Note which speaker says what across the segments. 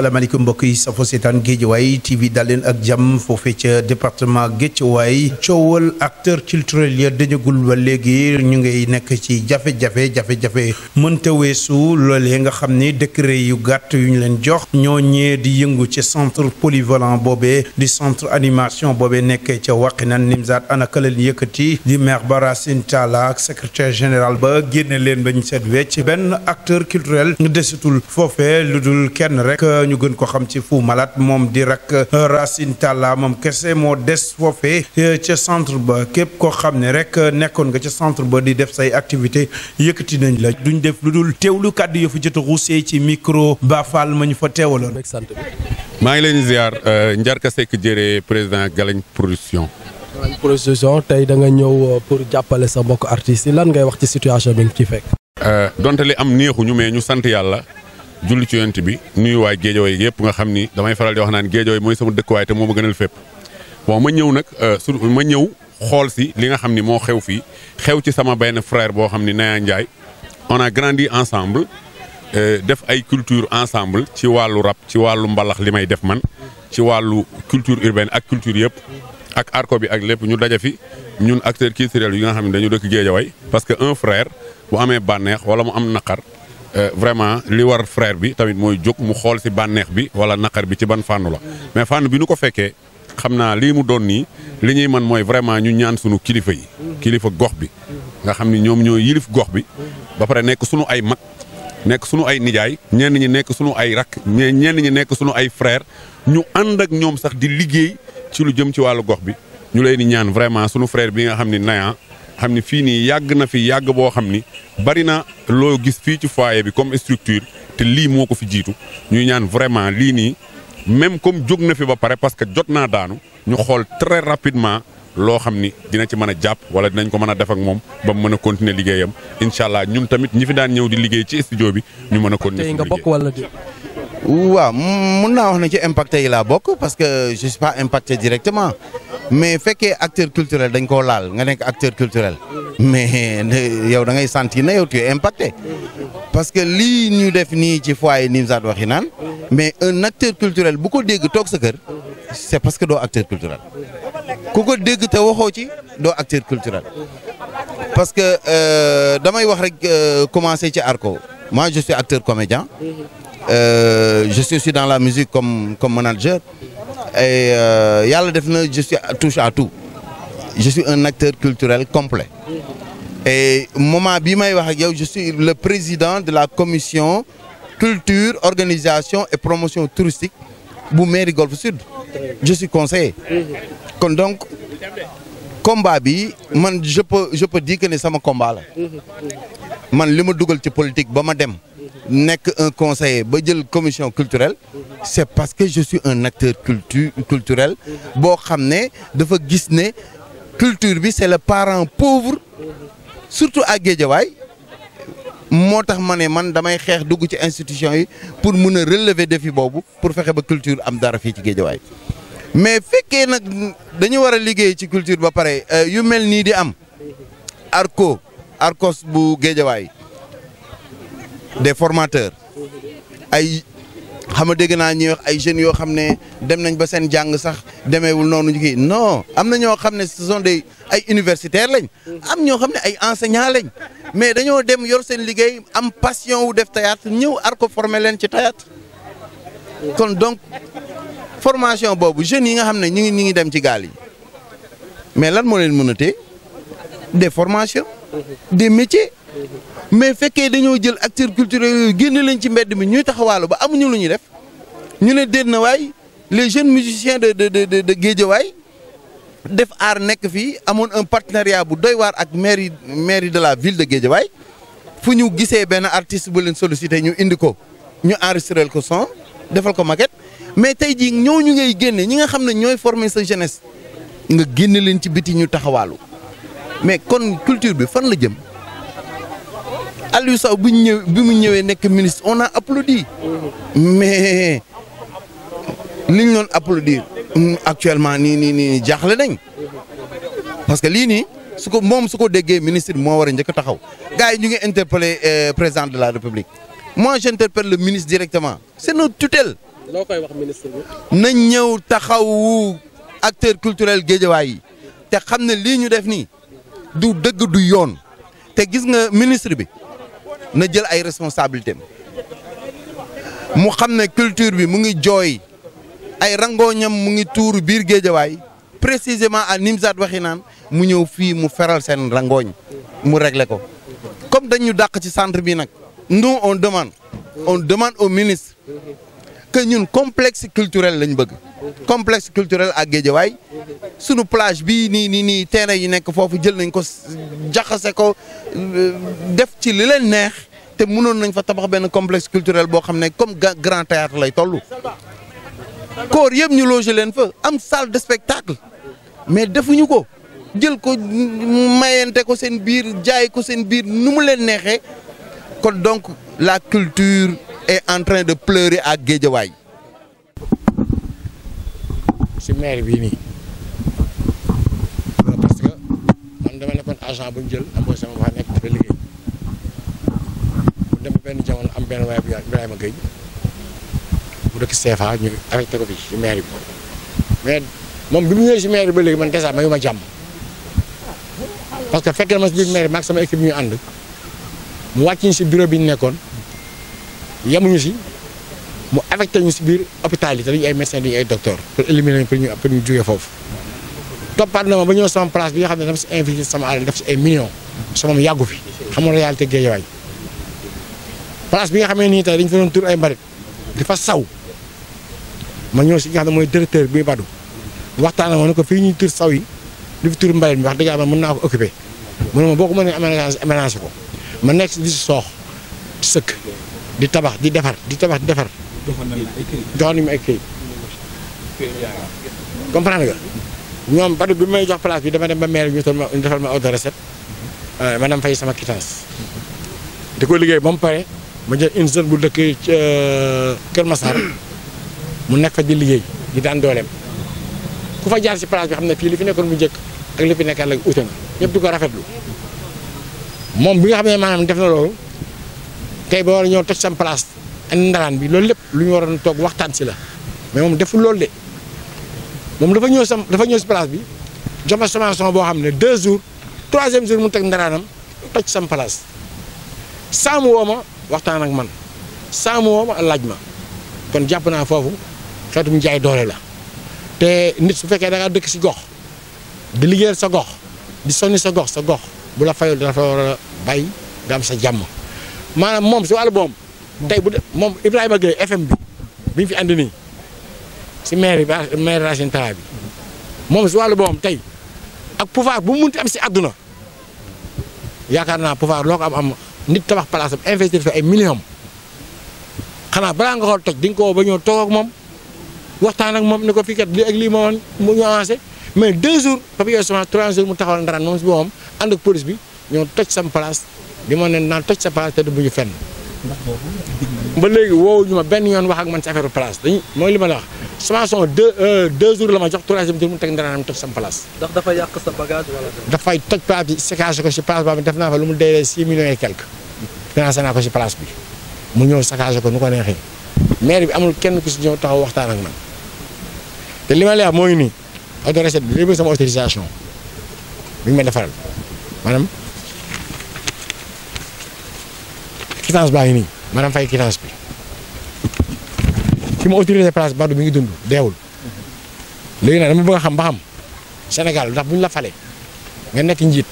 Speaker 1: asalaamaaleykum mbokk yi safo seetaan Guédiawaye TV dal leen ak jàmm foofee ca département Guédiawaye coowal acteur culturel ya dañagul ba léegi ñu ngay nekk ci jafe-jafe mënta weesu loolee nga xam ni décret yu gàtt yu ñu leen jox ñooñee di yëngu ci centre polyvalent boobee di centre animation boobee nekkee ca Wakhinane Nimzatt anaka leen yëkkati di maire Racine Talla ak secrétaire général ba génne leen ba ñu seet wecc benn acteur culturel desatul foofee lu dul kenn rek ñu gën ko xam ci Fou Malade moom di rek Racine Talla moom kese moo des foofee ca centre ba képp koo xam ne rek nekkoon nga ca centre ba di def say activité yëkkati nañ la duñ def lu dul teewlu kàddu yu fa jot a ruusee ci micro Ba Fall ma ñu fa teewaloon.
Speaker 2: maa ngi leen di ziar Njarka Seck jëree président Galagne production.
Speaker 3: tey da nga ñëw pour jàppale sa mbokk artistes yi lan ngay wax ci situation bi nga ci fekk.
Speaker 2: donte li am neexuñu mais ñu sant yàlla julli ci yonent bi nuyu waay Guédiawaye yëpp nga xam ni damay faral di wax naan Guédiawaye mooy sama dëkkuwaay te moo ma gënal fépp. bon ma ñëw nag ma ñëw xool si li nga xam ni moo xew fii xew ci sama benn frère boo xam ni Naya Ndiaye on a grandi ensemble def ay culture ensemble ci wàllu rap ci wàllu mbalax li may def man ci wàllu culture urbaine ak culture yëpp. ak arco bi ak lépp ñu daje fi ñun acteurs culturels yi nga xam ne dañu dëkk Guédiawaye parce que un frère bu amee bànneex wala mu am naqar vraiment li war frère bi tamit mooy jóg mu xool si bànneex bi wala naqar bi ci ban fànn la mais fànn bi nu ko fekkee xam naa lii mu doon nii li ñuy man mooy vraiment ñu ñaan sunu kilifa yi kilifa gox bi nga xam ni ñoom ñoo yilif gox bi ba pare nekk sunu ay mag nekk sunu ay nijaay ñenn ñi nekk sunu ay rak ñenn ñi nekk sunu ay frère ñu ànd ak ñoom sax di liggéey ci lu jëm ci wàllu gox bi ñu leen di ñaan vraiment sunu frère bi nga xam ni Naya xam ni fii nii yàgg na fi yàgg boo xam ni bari na loo gis fii ci foyer bi comme structure te lii moo ko fi jiitu ñuy ñaan vraiment lii nii même comme jóg na fi ba pare parce que jot naa daanu ñu xool très rapidement loo xam ni dina ci mën a jàpp wala dinañ ko mën a def ak moom ba mu mën a continuer liggéeyam incha allah ñun tamit ñi fi daan ñëw di liggéey ci studio bi ñu mën a continuer.
Speaker 3: tey nga bokk wala déet.
Speaker 4: waaw mun naa wax ne ci impacté yi laa bokk parce que je suis pas impacté directement mais fekkee acteur culturel dañ koo laal nga nekk acteur culturel mais yow da ngay sentir na yow tu es impacté parce que lii ñu def nii ci foyer Nimzatt Wakhinane mais un acteur culturel bu ko dégg toog sa kër c'est parce que doo acteur culturel ku ko dégg te waxoo ci doo acteur culturel parce que damay wax rek commencer ci arco moi je suis acteur comédien. Je suis aussi dans la musique comme manager et yàlla def na je suis touche à tout je suis un acteur culturel complet et moment bii may wax ak yow je suis le président de la commission culture organisation et promotion touristique bu mairie Golf Sud je suis conseiller kon donc combat bi man je peux dire que ne sama combat la man li ma dugal ci politique ba ma dem nekk un conseiller ba jël commission culturelle c'est parce que je suis un acteur culturel boo xam ne dafa gis ne culture bi c'est le parent pauvre surtout à Guédiawaye moo tax ma ne man damay xeex dugg ci institution yi pour mun a relever défi boobu pour fexe ba culture am dara fii ci Guédiawaye mais fekkee nag dañu war a liggéey ci culture ba pare yu mel nii di am arcos bu Guédiawaye des formateurs ay xam nga dégg naa ñuy wax ay jeunes yoo xam ne dem nañ ba seen jàng sax demeewul noonu ñu kii non am na ñoo xam ne ce sont des ay universitaires lañ am ñoo xam ne ay enseignants lañ mais dañoo dem yor seen liggéey am passion wu def théâtre ñëw arco formé leen ci théâtre kon donc formation boobu jeunes yi nga xam ne ñi ngi dem ci gaal yi mais lan moo leen mën a téye des formations des métiers mais fekkee dañoo jël acteurs culturels yooyu génn leen ci mbedd mi ñuy taxawaalu ba amuñu lu ñuy def ñu ne déet na waay les jeunes musiciens de Guédiawaye def art nekk fii amoon un partenariat bu doy waar ak mairie de la ville de Guédiawaye fu ñu gisee benn artiste bu leen sollicité ñu indi ko ñu enregistré ko son defal ko maquette mais tey jii ñooñu ngay génne ñi nga xam ne ñooy former sa jeunesse nga génne leen ci biti ñu taxawaalu mais kon culture bi fan la jëm. Aliou Sow bi mu ñëwee nekk ministre on a applaudi mais li ñu doon applaudir actuellement nii jaaxle nañ parce que lii nii su ko déggee ministre moo war a njëkk a taxaw gars yi ñu ngi interpeller président de la République moi j'interpelle le ministre directement c'est notre tutelle
Speaker 3: loo koy wax ministre bi.
Speaker 4: nañ ñëw taxawu acteur culturel Guédiawaye yi te xam ne lii ñu def nii du dëgg du yoon te gis nga ministre bi na jël ay responsabilités mu xam ne culture bi mu ngi jooy ay rangooñam mu ngi tuuru biir Guédiawaye précisément à Nimzatt Waxinaan mu ñëw fii mu feral seen rangooñ mu régler ko comme dañu dàq ci centre bi nag nous on demande au ministre que ñun complexe culturel lañ bëgg complexe culturel ak Guédiawaye sunu plage bi nii terrain yi nekk foofu jël nañ ko jaxase ko def ci li leen neex te mënoon nañ fa tabax benn complexe culturel boo xam ne comme grand théâtre lay toll. koor yëpp ñu loger leen fa am salle de spectacle mais defuñu ko jël ko mayente ko seen biir jaay ko seen biir nu mu leen neexee kon donc la culture est en train de pleurer à Guédiawaye.
Speaker 5: si maire bii nii parce que man dama nekkoon agent bu ñu jël embauché sama wax nekk dafa liggéey mu dem benn jamono am benn waay bu Ibrahima Gueye bu dëkk CFA ñu affecté ko fi si maire bi mais moom bi mu ñëwee si maire bi ba léegi man dèjà mayu ma jàmm parce que fekk na ma si biir maire bi maag sama équipe ñu ànd mu wàcc ñu si bureau bi ñu nekkoon yemuñu si mu affecté ñu si biir hôpital yi te dañu ay médecins dañu ay docteurs pour éliminer pour ñu jógee foofu toppaat na ma ba ñëw sama place bi nga xam ne dama si invité sama àll def si ay millions sama mu yàggu fi xam nga réalité Guédiawaye place bi nga xamee nii tey dañu fa doon tur ay mbarit di fa saw ma ñëw si nga xam ne mooy directeur bi Badou waxtaan ma ne ko fii ñuy tur saw yi di fi tur mbalit mi wax dëgg yàlla mën naa ko occupé mu ne ma boo ko mënee aménagé ko ma nekk si di si soox di sëkk di tabax di defar di tabax di defar. joxoon nañu ma ay këyit comprendre nga ñoom Badou bi may jox place bi dama dem ba maire ñu defal ma ordre de recette ma dem fay sama quittance di ko liggéey ba mu pare ma jël une zone bu dëkk Kër Massar mu nekk fa di liggéey di daan dooleem ku fa jaar si place bi xam ne fii li fi nekkoon bu njëkk ak li fi nekkaat la ute na ñëpp di ko rafetlu moom bi nga xam ne maanaam def na loolu tey ba war a ñëw toj sam place andi ndaraan bi loolu lépp lu ñu waroon toog waxtaan si la mais moom deful loolu de moom dafa ñëw si place bi jox ma sommation boo xam ne 2 jours 3e jour mu teg ndaraanam toj sam place saa mu woo ma waxtaan ak man saa mu woo ma laaj ma kon jàpp naa foofu xeetum jaay doole la te nit su fekkee da nga dëkk si gox di liggéeyal sa gox di sonni sa gox bu la fayul dafa war a bay nga am sa jàmm maanaam moom si wàllu boom tey bu moom Ibrahima Gueye FM bi ñu fi andi nii si maire Racine Talla bi moom si wàllu boom tey ak pouvoir bu mu munti am si àdduna yaakaar naa pouvoir loo ko am nit tabax place am investir fi ay millions xanaa balaa nga xool toj di nga ko ba ñëw toog ak moom waxtaan ak moom ne ko fii kat lii ak lii moo mu ñu avancé mais 2 jours papier semence 3 jours mu taxawal ndaraan moom si boppam ànd ak police bi ñoo toj sam place di ma ne naan toj sa place te du bu ñu fenn. ba léegi woowuñu ma benn yoon wax ak man si affaire place dañuy mooy li ma la wax sommation 2 jours la ma jox 3e jour mu teg ndaraanam toj sam place.
Speaker 3: ndax dafa yàq sa bagage wala.
Speaker 5: dafay toj place bi saccagé ko si place boobu def naa fa lu mu dee 6 millions et quelque financé naa ko si place bi mu ñëw saccagé ko nu ko neexee maire bi amul kenn ku si ñëw taxaw waxtaan ak man te li ma lay wax mooy nii auto recette bi léegi sama autorisation bi ñu ma defaral maanaam quittance baa ngi nii maanaam fay quittance bi ki ma autorisé place Badou mi ngi dund deewul léegi nag dama bëgg a xam ba xam Sénégal ndax bu ñu la falee nga nekk njiit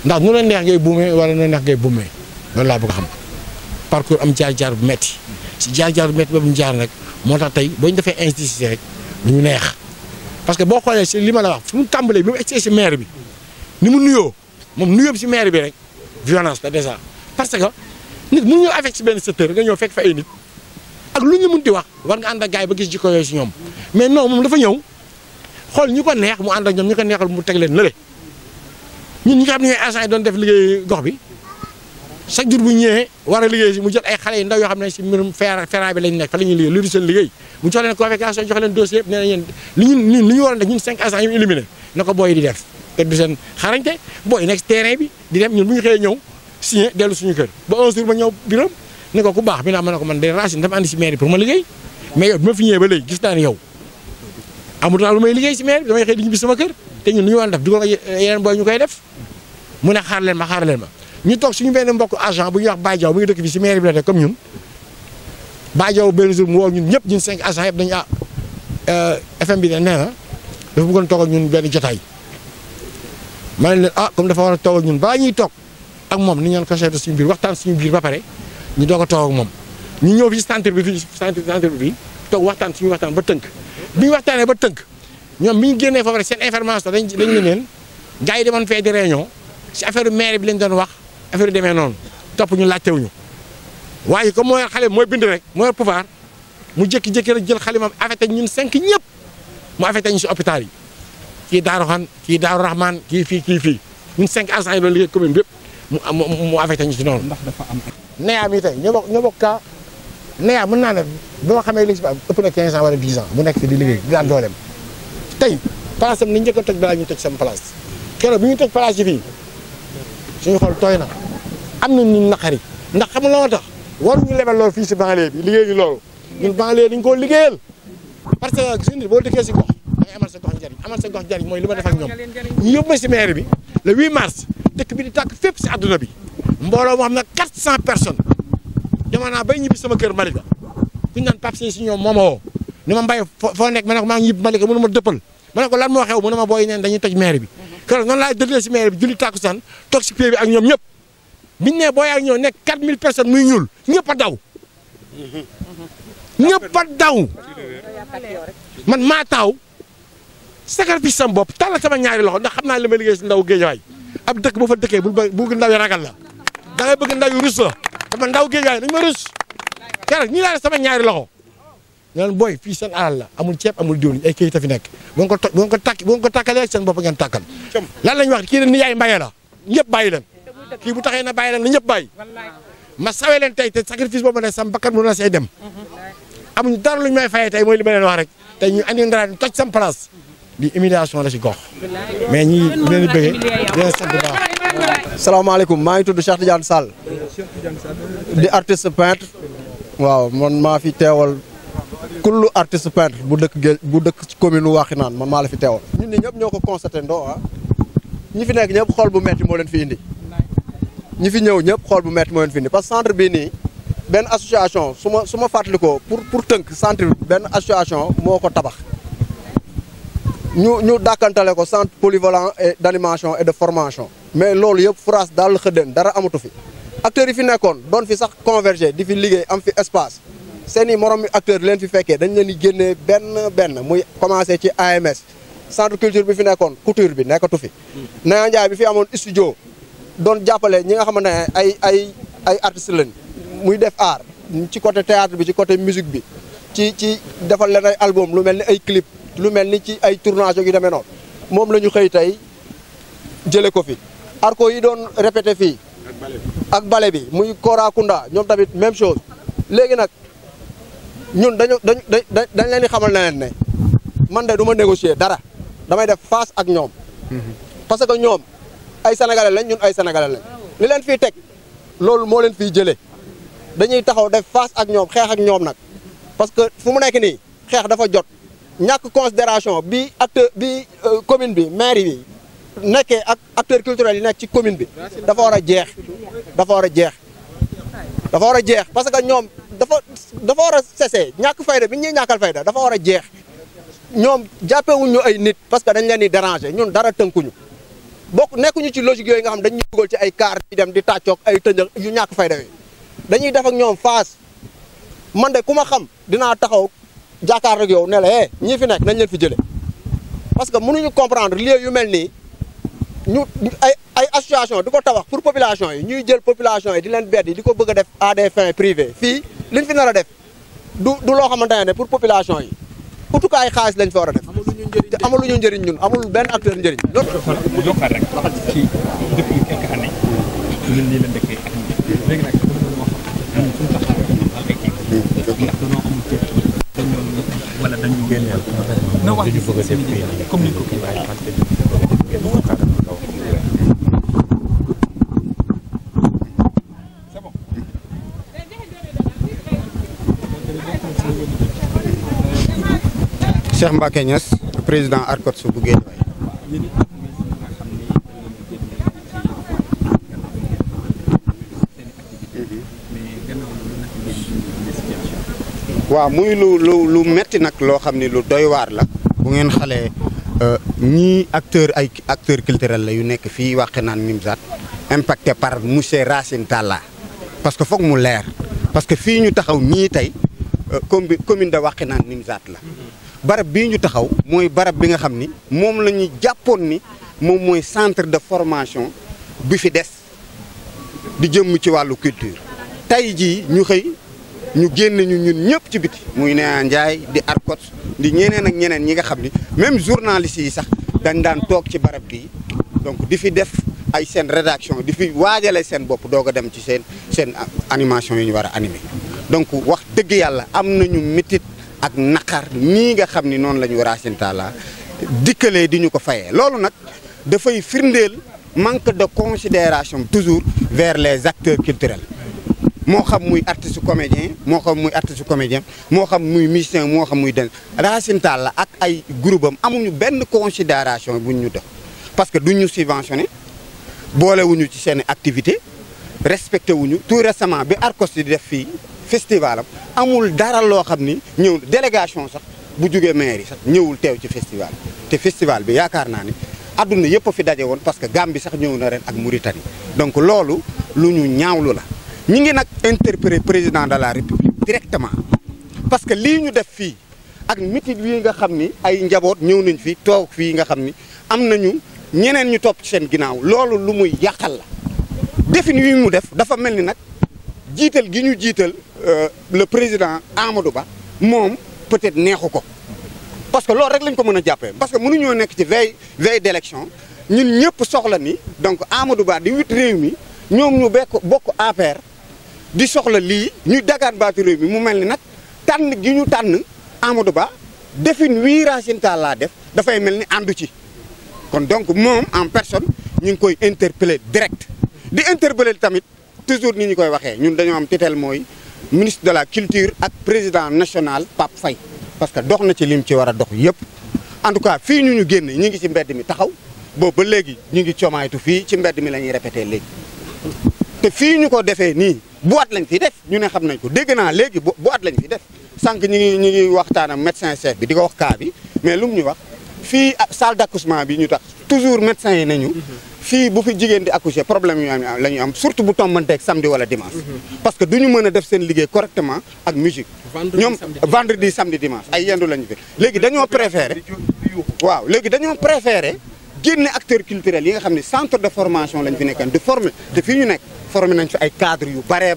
Speaker 5: ndax nu la neex ngay buumee wala nu la neex ngay buumee loolu laa bëgg a xam parcours am jaar-jaar bu metti si jaar-jaar bu metti boobu ñu jaar nag moo tax tey boo ñu defee institut rek du ñu neex parce que boo xoolee si li ma la wax fu mu tàmbalee bi mu egsi si maire bi ni mu nuyoo moom nuyoo bi si maire bi rek violence la déjà parce que nit mu ñëw affecté si benn secteur nga ñëw fekk fa ay nit ak lu ñu munti wax war nga ànd ak gars yi ba gis jikko yooyu si ñoom mais non moom dafa ñëw xool ñu ko neex mu ànd ak ñoom ñu ko neexal mu teg leen lële ñun ñi nga xam ne ñooy agent yi doon def liggéey gox bi chaque jour bu ñëwee war a liggéey si mu jot ay xale yu ndaw yoo xam ne si mbirum ferraille bi lañ nekk fa la ñuy liggéey lu di seen liggéey mu jox leen convocation jox leen dossier yëpp nee na yéen li ñu waroon def ñun 5 agents yi mu éliminé na ko booy di def te du seen xarañte booy nekk si terrain bi di dem ñun bu ñu xëyee ñëw signé dellu suñu kër ba un jour ma ñëw bureau ni ko ku baax bi naa ma ne ko man de Racine dafa andi si mairie pour ma liggéey mais yow bi ma fi ñëwee ba léegi gis naa ne yow amul lu may liggéey si mairie bi damay xëy di ñibbi sama kër te ñun lu ñu war def dugal nga yeneen booy ñu koy def mu ne xaar leen ma ñu toog suñu benn mbokk agent bu ñuy wax Baye Diaw mu ngi dëkk fii si mairie bi la comme ñun Baye Diaw benn jour mu woo ñun ñëpp ñun 5 agents yëpp dañu FM bi de nee na dafa bëggoon toog ak ñun benn jotaay ma ne leen comme dafa war a toog ak ñun balaa ñuy toog ak moom ni ñaan conseil de suñu biir waxtaan suñu biir ba pare ñu doog a toog ak moom ñu ñëw fii centre bi fii toog waxtaan suñu waxtaan ba tënk bi ñu waxtaanee ba tënk ñoom bi ñu génnee foofu rek seen information dañ ne leen gars yi demoon fee di réunion si affaire maire bi lañ doon wax affaire yu demee noonu topp ñu laajtewuñu waaye comme mooy xale mooy bind rek mooy pouvoir mu jékki-jékki rek jël xale moom affecté ñun 5 ñëpp mu affecté ñu si hôpital yi kii Daaru Xan kii Daaru Rahman kii fii ñun 5 agents yi doon liggéey commune bi yëpp mu affecté ñu si noonu. ndax dafa am. Neya mi tey ñoo bokk kaa Neya mën naa ne ba ma xamee li si ëpp na 15 ans wala 10 ans bu nekk fi di liggéey di daan dooleem tey place am ni njëkk a toj balaa ñu toj sama place keroog bi ñu toj place yi fii suñu xol tooy na am na ñu naqari ndax xam nga loo tax waruñu lebal loolu fii si banlieue bi liggéey ñu loolu ñun banlieue dañu koo liggéeyal parce que suñu nit boo dëkkee si gox da ngay amal sa gox njariñ mooy li ma def ak ñoom ñu yóbbu ma si maire bi le 8 mars dëkk bi di tàkk fépp si àdduna bi mbooloo moo xam ne 400 personnes demoon naa bay ñibbi sama kër Malika ku ñu naan Pape Seye si ñoom moo ma woo ni ma mbay foo nekk ma ne ko maa ngi ñibbi Malika mënu ma dëppal ma ne ko lan moo xew mu ne ma booy neen dañuy toj maire bi keroog noonu laay dëddee si maire bi julli tàkkusaan toog si pied bi ak ñoom ñëpp biñu ne booy ak ñëw nekk 4000 personnes muy ñuul ñëpp a daw ñëpp a daw man maa taw sacrifice sam bopp tàllal sama ñaari loxo ndax xam naa li ma liggéey si ndaw Géejawaay ab dëkk boo fa dëkkee bu ndaw yi ragal la da ngay bëgg ndaw yi rus la dama ndaw Géejawaay dañu ma rus keroog ñi laa sama ñaari loxo ñoon booy fii seen alal la amul ceeb amul diwlin ay këyit a fi nekk bu nga ko tàkkalee seen bopp ngeen tàkkal lan lañ wax kii ne ni yaay mbaye la ñëpp bàyyi leen kii bu taxee na bàyyi leen na ñëpp bàyyi ma sawee leen tey te sacrifice boobu ne sam bakkan mën na say dem amuñu dara luñu may fayee tey mooy li ma leen wax rek tey ñu andi ndara toj sam place di humiliation la si gox mais ñi leen di bëggee di leen sant bu baax.
Speaker 6: salaamaaleykum maa ngi tudd Cheikh Tidiane Sall di artiste peintre waaw man maa fi teewal kullu artiste peintre bu dëkk ci commune Wakhinane man maa la fi teewal. ñun ñi ñëpp ñoo ko constaté ndoo ñi fi nekk ñëpp xool bu metti moo leen fi indi ñi fi ñëw ñëpp xool bu metti moo leen fi indi parce que centre bii nii benn association su ma fàttalikoo pour tënk centre bi benn association moo ko tabax ñu dàkkantale ko centre polyvalent et d'animation et de formation mais loolu yëpp France daal xëddeen dara amatu fi acteurs yi fi nekkoon doon fi sax converger di fi liggéey am fi espace seeni moroom acteurs leen fi fekkee dañ leen di génnee benn muy commencé ci AMS centre culture bi fi nekkoon couture bi nekkatu fi Naya Ndiaye bi fi amoon studio doon jàppale ñi nga xamante ne ay artistes lañ muy def art ci côté théâtre bi ci côté musique bi ci defal leen ay album lu mel ni ay clip lu mel ni ci ay tournage yu demee noonu moom la ñu xëy tey jële ko fi arco yi doon répété fii ak bale bi muy Korakunda ñoom tamit même chose léegi nag ñun dañ leen di xamal ne leen ne man de du ma négocier dara damay def face ak ñoom parce que ñoom ay sénégalais lañ ñun ay sénégalais lañ li leen fii teg loolu moo leen fiy jëlee dañuy taxaw def face ak ñoom xeex ak ñoom nag parce que fu mu nekk nii xeex dafa jot ñàkk considération bi acteur bi commune bi mairie bi nekkee ak acteur culturel yi nekk ci commune bi dafa war a jeex dafa war a jeex dafa war a jeex parce que ñoom dafa war a cessé ñàkk fayda bi ñuy ñàkkal fayda dafa war a jeex ñoom jàppewuñ ñu ay nit parce que dañ leen di déranger ñun dara tënkuñu nekkuñu ci logique yooyu nga xam dañuy dugal ci ay car di dem di tàccoog ay tënjëk yu ñàkk fayda yi dañuy def ak ñoom face man de ku ma xam dinaa taxaw jàkkaar rek yow ne la ñii fi nekk nañ leen fi jële parce que mënuñu comprendre lieu yu mel nii ñu ay association di ko tabax pour population yi ñuy jël population yi di leen bedd di ko bëgg a def à des fins privées fii liñ fi nar a def du loo xamante ne pour population yi en tout cas ay xaalis lañ fa war a def te amaluñu njëriñ ñun amul benn acteur njëriñ loolu
Speaker 7: rek ci depuis quelques années ñun nii la dëkkee ak léegi nag ñun suñu taxawee ak ay kii ndax dañoo amul dañoo wala dañu génneel na wax comme ni ko kii c'est bon
Speaker 8: Cheikh Mbacké Niass président ARCOS bu Guédiawaye. waaw muy lu metti nag loo xam ni lu doy waar la bu ngeen xalee ñii ay acteur culturel la yu nekk fii Wakhinane Nimzatt impacté par monsieur Racine Talla parce que foog mu leer parce que fii ñu taxaw ñii tey commune de Wakhinane Nimzatt la barab bii ñu taxaw mooy barab bi nga xam ni moom la ñu jàppoon ni moom mooy centre de formation bi fi des di jëm ci wàllu culture tey jii ñu xëy ñu génn ñun ñëpp ci biti muy Néa Ndiaye di ARCOS di ñeneen ak ñeneen ñi nga xam ni même journalistes yi sax dañ daan toog ci barab bii donc di fi def ay seen rédaction di fi waajale seen bopp doog a dem ci seen animation yi ñu war a animé donc wax dëgg yàlla am nañu métit ak naqar nii nga xam ni noonu la ñu Racine Talla dikkalee di ñu ko fayee loolu nag dafay firndeel manque de considération toujours vers les acteurs culturels moo xam muy artiste comédien moo xam muy musicien moo xam muy den Racine Talla ak ay groupe am amuñu benn considération buñ ñu def parce que duñ ñu subventionné boolewuñu ci seen activité respecté wuñu tout récemment bi ARCOS di def fii festival am amul dara loo xam ni ñëw délégation sax bu jógee maire yi sax ñëwul teew ci festival te festival bi yaakaar naa ni adduna yëpp a fi daje woon parce que Gambie sax ñëw na ren ak Mauritanie donc loolu lu ñu ñaawlu la ñi ngi nag interpellé président de la république directement parce que lii ñu def fii ak mitit yi nga xam ni ay njaboot ñëw nañ fi toog fii nga xam ni am nañu ñeneen ñu topp ci seen ginnaaw loolu lu muy yàqal la defin yi mu def dafa mel ni nag jiital gi ñu jiital le président Amadou Ba moom peut-être neexu ko parce que loolu rek lañ ko mën a jàppee parce que mënuñoo nekk ci veille d'élection ñun ñëpp soxla ni donc Amadou Ba di wut réew mi ñoom ñu bokk APR di soxla lii ñuy dagaan baatu réew mi mu mel ni nag tànn gi ñu tànn Amadou Ba defin wii Racine Talla def dafay mel ni àndu ci kon donc moom en personne ñu ngi koy interpeller direct di interpeller tamit toujours ni ñu koy waxee ñun dañoo am tutelle mooy ministre de la culture ak président national Pape Faye parce que dox na ci lim ci war a dox yëpp en tout cas fii ñu génn ñu ngi ci mbedd mi taxaw boobu ba léegi ñu ngi comaaytu fii ci mbedd mi la ñuy répété léegi te fii ñu ko defee nii boîte lañ fi def ñu ne xam nañ ko dégg naa léegi boîte lañ fi def sànq ñu ngi waxtaan ak médecin chef bi di ko wax cas bi mais lu mu ñu wax fii salle d'accouchement bi ñu tax toujours médecin yi nañu fii bu fi jigéen di accoucher problème yu am la ñu am surtout bu tombanteeg samedi wala dimanche parce que duñu mën a def seen liggéey correctement ak musique ñoom vendredi samedi dimanche ay yendu lañu fi léegi dañoo préféré génne acteurs culturels yi nga xam ne centre de formation lañ fi nekkan di former te fii ñu nekk formé nañ fi ay cadres yu bare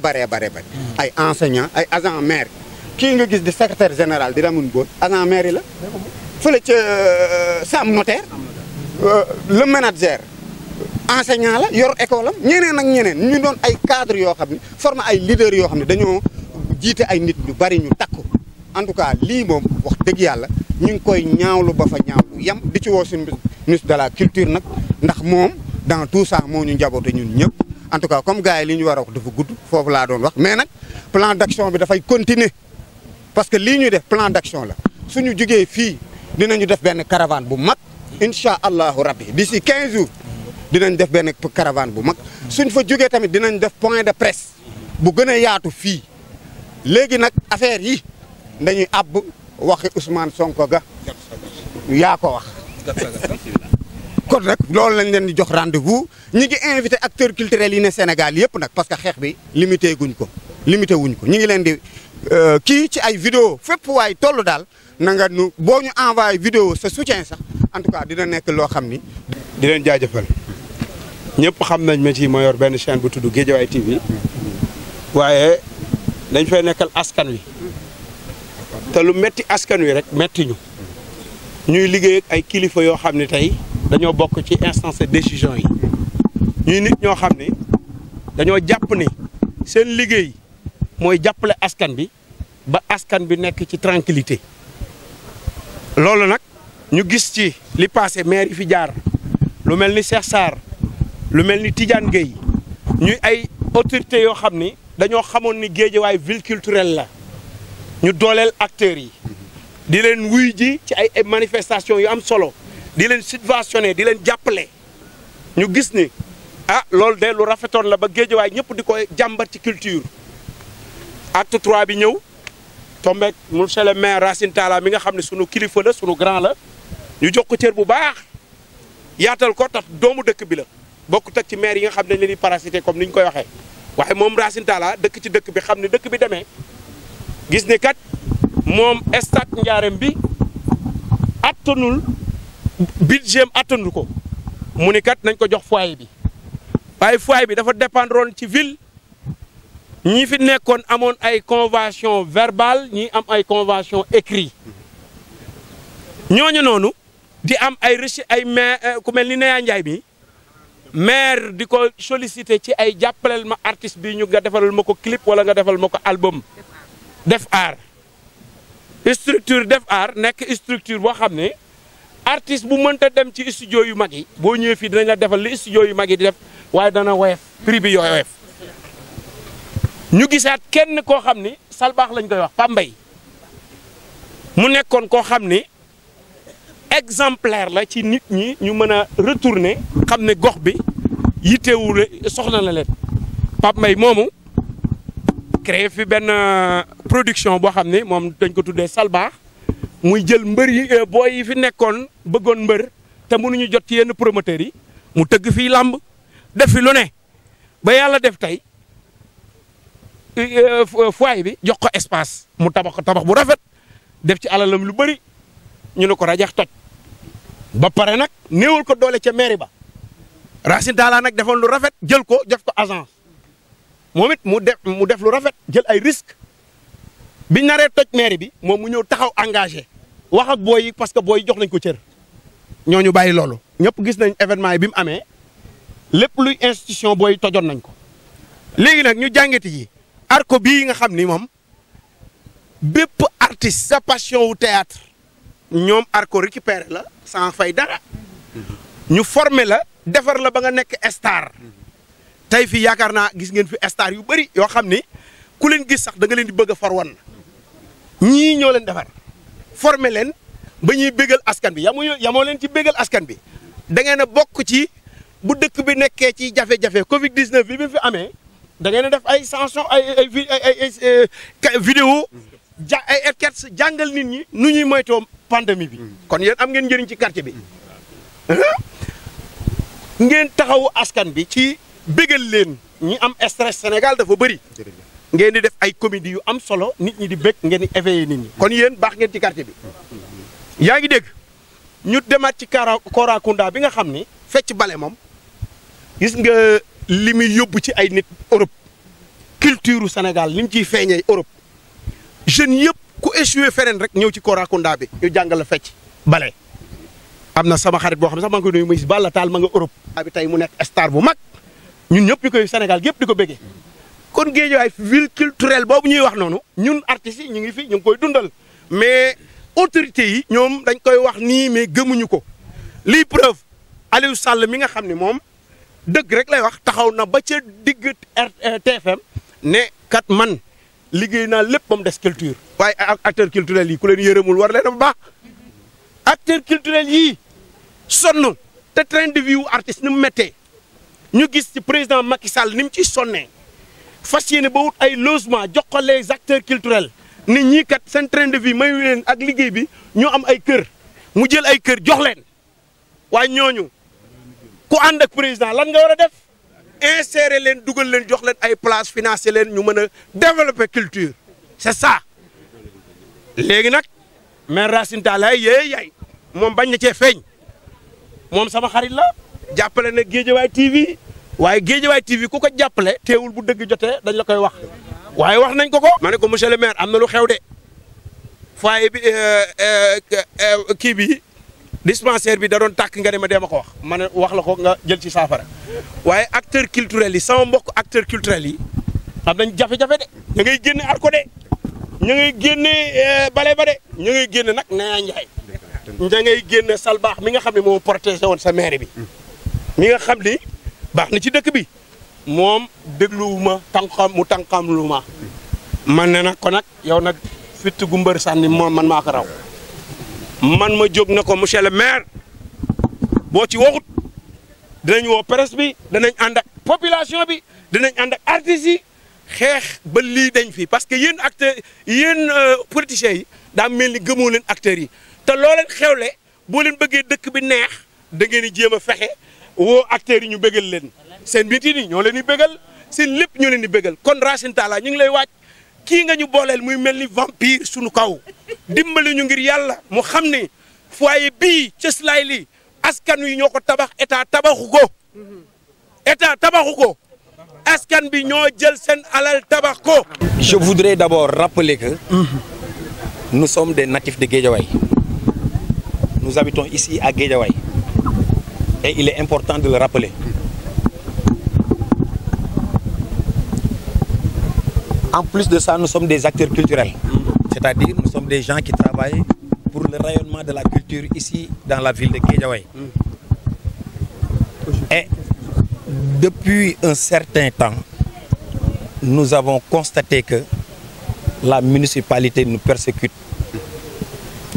Speaker 8: ay enseignants ay agent maire kii nga gis di secrétaire général di Ramoun Boot agent maire yi la fële ca Sam notaire le manager enseignant la yor école am ñeneen ak ñeneen ñu doon ay cadres yoo xam ne formé ay leaders yoo xam ne dañoo jiite ay nit ñu bari ñu takku en tout cas lii moom wax dëgg yàlla ñu ngi koy ñaawlu ba fa ñaawlu yam di ci woo suñu ministre de la culture nag ndax moom dans tout ça moo ñu njaboote ñun ñëpp en tout cas comme gars yi li ñu war a wax dafa gudd foofu laa doon wax mais nag plan d'action bi dafay continuer parce que lii ñuy def plan d'action la suñu jógee fii dinañu def benn caravane bu mag incha allahu rabbi d'ici 15 jours dinañ def benn caravane bu mag suñ fa jógee tamit dinañ def point de presse bu gën a yaatu fii léegi nag affaire yi dañuy àbb waxi Ousmane Sonko ga yaa ko wax kon nag loolu lañ leen di jox rendez-vous ñi ngi invité acteurs culturels yi ne Sénégal yëpp nag parce que xeex bi limité wuñ ko ñi ngi leen di kii ci ay vidéo fépp waay toll daal na nga nu boo ñu envoyé vidéo sa soutien sax en tout cas dina nekk loo xam ni
Speaker 9: di leen jaajëfal ñëpp xam nañ ma ci ma yor benn chaîne bu tudd Guédiawaye TV waaye dañ fay nekkal askan wi te lu metti askan wi rek metti ñu ñuy liggéey ak ay kilifa yoo xam ne tey dañoo bokk ci instance de décision yi ñuy nit ñoo xam ne dañoo jàpp ne seen liggéey mooy jàppale askan bi ba askan bi nekk ci tranquillité loolu nag ñu gis ci li passé maire yi fi jaar lu mel ni Cheikh Sarr lu mel ni Tidiane Gueye ñuy ay autorités yoo xam ni dañoo xamoon ni Guédiawaye ville culturelle la ñu dooleel acteurs yi di leen wuy ji ci ay manifestation yu am solo di leen subventionné di leen jàppale ñu gis ni loolu de lu rafetoon la ba Guédiawaye ñëpp di koy jàmbat ci culture. acte 3 bi ñëw tombeek monsieur le maire Racine Talla mi nga xam ne sunu kilifa la sunu grand la ñu jox ko cër bu baax yaatal ko tax doomu dëkk bi la bokkut ak ci maire yi nga xam ne dañ leen di parasité comme ni ñu koy waxee waaye moom Racine Talla dëkk ci dëkk bi xam ne dëkk bi demee gis ne kat moom stade Ndiarème bi attanul budget attanul ko mu ni kat nañ ko jox foyer bi waaye foyer bi dafa dépendroon ci ville ñi fi nekkoon amoon ay convention verbale ñi am ay convention écrit ñooñu noonu di am ay ay maire ku mel ni Neya Ndiaye bi maire di ko sollicité ci ay jàppaleel ma artiste bi ñu nga defalal ma ko clip wala nga defal ma ko album def art structure def art nekk structure boo xam ne artiste bu mënta dem ci studio yu mag yi boo ñëwee fii dinañ la defal li studio yu mag yi di def waaye dana woyof prix bi woyof ñu gisaat kenn koo xam ni Salbaax lañ koy wax Pambay mu nekkoon koo xam ni exemplaire la ci nit ñi ñu mën a retourner xam ne gox bi yittewul soxla na leen Pambay moomu créé fi benn production boo xam ne moom dañ ko tuddee Salbaax muy jël mbër yi booy yi fi nekkoon bëggoon mbër te mënuñu jot ci yenn promoteurs yi mu tëgg fii làmb def fi lu ne ba yàlla def tey foyer bi jox ko espace mu tabax bu rafet def ci alalam lu bëri ñu ne ko rajax toj ba pare nag néewal ko doole ca mairie ba Racine Talla nag defoon lu rafet jël ko def ko agence moom it mu def lu rafet jël ay risque biñ naree toj mairie bi moom mu ñëw taxaw engagé wax ak booy yi parce que booy yi jox nañ ko cër ñooñu bàyyi loolu ñëpp gis nañ événement yi bi mu amee lépp luy institution booy tojoon nañ ko léegi nag ñu jàngati ji arco bii nga xam ni moom bépp artiste sa passion wu théâtre ñoom arco récupéré la sans fay dara ñu formé la defar la ba nga nekk star tey fii yaakaar naa gis ngeen fi star yu bëri yoo xam ni ku leen gis sax da nga leen di bëgg a far wan ñii ñoo leen defar formé leen ba ñuy bégal askan bi yamoo leen ci bégal askan bi da ngeen a bokk ci bu dëkk bi nekkee ci jafe-jafe Covid 19 bi fi amee da ngeen a def ay sanction ay vidéo ay enquêtes jàngal nit ñi nu ñuy moytoo pandémie bi kon yéen am ngeen njëriñ ci quartier bi ngeen taxawu askan bi ci bégal leen ñi am stress Sénégal dafa bëri ngeen di def ay comédie yu am solo nit ñi di bég ngeen di éveiller nit ñi kon yéen baax ngeen ci quartier bi yaa ngi dégg ñu demaat ci Korakunda bi nga xam ni fecc bale moom gis nga li muy yóbbu ci ay nit Europe culture Sénégal li mu ciy feeñee Europe jeunes yëpp ku échoué feneen rek ñëw ci Korakunda bi ñu jàngal la fecc bale am na sama xarit boo xam ne sax maa ngi koy nuyu muy Balla Taal ma nga Europe bi tey mu nekk star bu mag ñun ñëpp ñu koy Sénégal yëpp di ko béggee kon Guédiawaye ville culturelle boobu ñuy wax noonu ñun artistes yi ñu ngi fi ñu ngi koy dundal mais autorités yi ñoom dañ koy wax nii mais gëmuñu ko lii preuve Aliou Sall mi nga xam ne moom dëgg rek lay wax taxaw na ba ca digg TFM ne kat man liggéey naa lépp ba mu des culture waaye acteurs culturels yi ku leen yërëmul war leen ba baax acteurs culturels yii sonn te train de vie wu artiste ni mu méttee ñu gis ci président Macky Sall ni mu ciy sonnee fas yéene ba wut ay logement jox ko les acteurs culturels nit ñii kat seen train de vie mayu leen ak liggéey bi ñoo am ay kër mu jël ay kër jox leen waaye ñooñu ku ànd ak président lan nga war a def insérer leen dugal leen jox leen ay place financer leen ñu mën a développer culture c'est ça léegi nag maire Racine Talla yaay moom bañ na cee feeñ moom sama xarit la jàppale na Guédiawaye TV waaye Guédiawaye TV ku ko jàppale teewul bu dëgg jotee dañ la koy wax waaye wax nañ ko ko. ma ne ko monsieur le maire am na lu xew de foyer bi kii bi dispensaire bi da doon tàkk nga ne ma dee ma ko wax ma ne wax la ko nga jël ci saafara waaye acteurs culturels yi sama mbokk acteurs culturels yi am nañ jafe-jafe de ña ngay génne arko de ña ngay génne bale ba de ña ngay génne nag Neya Ndiaye ña ngay génne Salbaax mi nga xam ne moo protégé woon sa maire bi mi nga xam ni baax na ci dëkk bi moom dégluwuma tànqam lu ma man ne nag ko nag yow nag fitt gu mbër sànni moom man maa ko raw man ma jóg na ko monsieur le maire boo ci waxut dinañ woo presse bi danañ ànd ak population bi dinañ ànd ak artistes yi xeex ba lii dañ fi parce que yéen acteurs yéen politiciens yi daa mel ni gëmoo leen acteurs yi te loo leen xewle boo leen bëggee dëkk bi neex da ngeen di jéem a fexe woo acteurs yi ñu bëggal leen seen meeting yi ñoo leen di bëggal seen lépp ñoo leen di bëggal kon Racine Talla ñu ngi lay waaj kii nga ñu booleel muy mel ni vampire suñu kaw dimbali ñu ngir yàlla mu xam ne foyer bii cëslaay li askan wi ñoo ko tabax état tabaxu ko askan bi ñoo jël seen alal tabax ko.
Speaker 10: Je voudrais d'abord rappeler que nous sommes des natifs de Guédiawaye. Nous habitons ici à Guédiawaye et il est important de le rappeler. En plus de ça, nous sommes des acteurs culturels, c'est-à-dire nous sommes des gens qui travaillent pour le rayonnement de la culture ici dans la ville de Guédiawaye. Et depuis un certain temps, nous avons constaté que la municipalité nous persécute.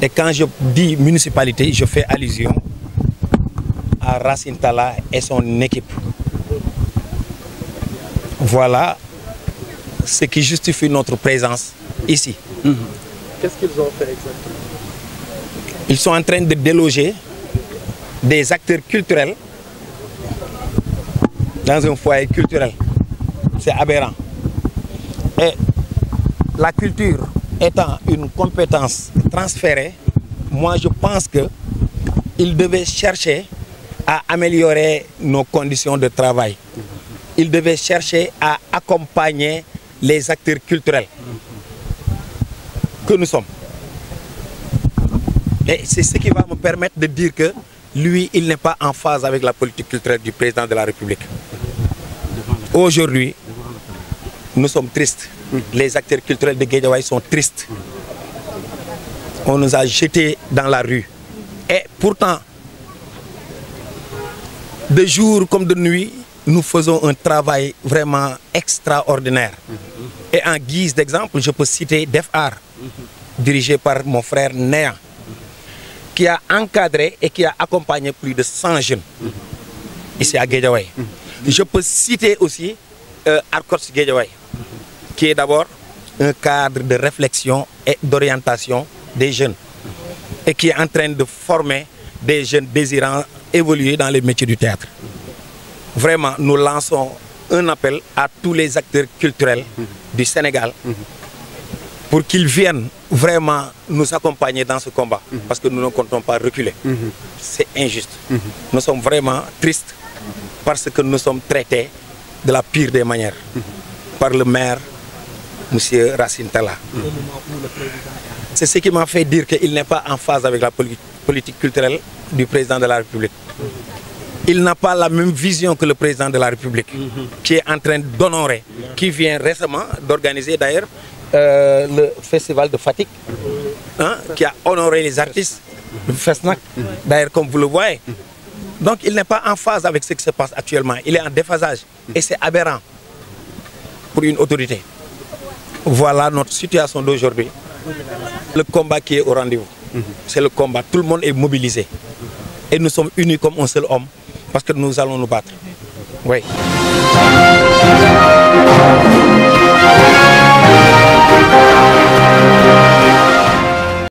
Speaker 10: Et quand je dis municipalité, je fais allusion à Racine Talla et son équipe. Voilà ce qui justifie notre présence ici.
Speaker 3: Qu'est-ce qu'ils ont fait exactement?
Speaker 10: Ils sont en train de déloger des acteurs culturels dans un foyer culturel. C'est aberrant. Et la culture étant une compétence transférée, moi je pense qu'ils devaient chercher à améliorer nos conditions de travail. Ils devaient chercher à accompagner les acteurs culturels que nous sommes. Et c'est ce qui va me permettre de dire que lui, il n'est pas en phase avec la politique culturelle du président de la République. Aujourd'hui, nous sommes tristes. Les acteurs culturels de Guédiawaye sont tristes. On nous a jetés dans la rue. Et pourtant, de jour comme de nuit, nous faisons un travail vraiment extraordinaire. Et en guise d'exemple, je peux citer DEFAR, dirigé par mon frère Néa, qui a encadré et qui a accompagné plus de 100 jeunes ici à Guédiawaye. Je peux citer aussi Arcots Guédiawaye, qui est d'abord un cadre de réflexion et d'orientation des jeunes et qui est en train de former des jeunes désirant évoluer dans les métiers du théâtre. Vraiment, nous lançons un appel à tous les acteurs culturels du Sénégal pour qu'ils viennent vraiment nous accompagner dans ce combat, parce que nous ne comptons pas reculer. C'est injuste. Nous sommes vraiment tristes parce que nous sommes traités de la pire des manières par le maire, M. Racine Talla. C'est ce qui m'a fait dire qu'il n'est pas en phase avec la politique culturelle du président de la République. Il n'a pas la même vision que le président de la République, qui est en train d'honorer, qui vient récemment d'organiser d'ailleurs le festival de Fatick, qui a honoré les artistes, le FESNAC, d'ailleurs comme vous le voyez. Donc il n'est pas en phase avec ce qui se passe actuellement, il est en déphasage et c'est aberrant pour une autorité. Voilà notre situation d'aujourd'hui. Le combat qui est au rendez-vous, c'est le combat, tout le monde est mobilisé et nous sommes unis comme un seul homme parce que nous allons nous battre. Oui.